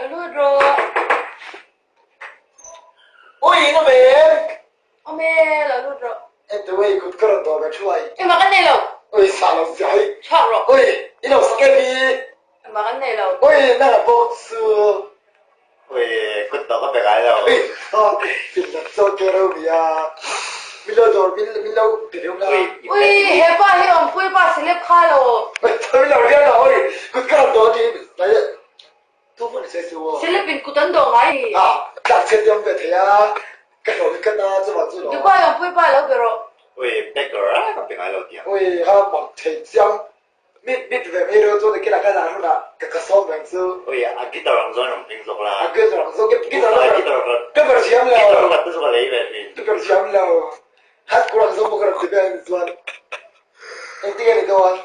Ka lut rawh. Ui in awm em? Awm e, lo lut rawh. Ente wei kut ka rawn dawh ve thuai. Engmah kan nei lo. Ui sa lo zia hi. Chhuak rawh. Ui i lo sak em i? Engmah kan nei lo. Ui nang a bawk chu. Ui kut dawh ka pe ngai lo. Ui min la chaw ke ro mi a. Min lo dawr min min lo ti deuh la. Ui hepa hi awmpui pa celeb kha lo. Ui lo rian lo ui kut ka rawn dawh a ti. Tu hmun se chu aw. Celeb in kut an dawh ngai. A tlak chhiat te awm ve thei a, ka hlawh hi ka na chuvang chu lo. Dubai awmpui pa lo be rawh. Ui beggar a ka pe ngai lo tiang. Ui ha mak thei chiang. Mit mit ve mai ro chuan kila ka zah hunah ka ka sawm reng chu. Ui a guitar ang zawn rawn hming zawk la. A guitar ang zawk guitar a guitar ka ka ber thiam lo. Guitar ka te chu ka lei ve thin. Ka ber thiam lo. Hat kurang zawk bawk ka rawn ti ve ang chuan. Engtin nge ni dawn?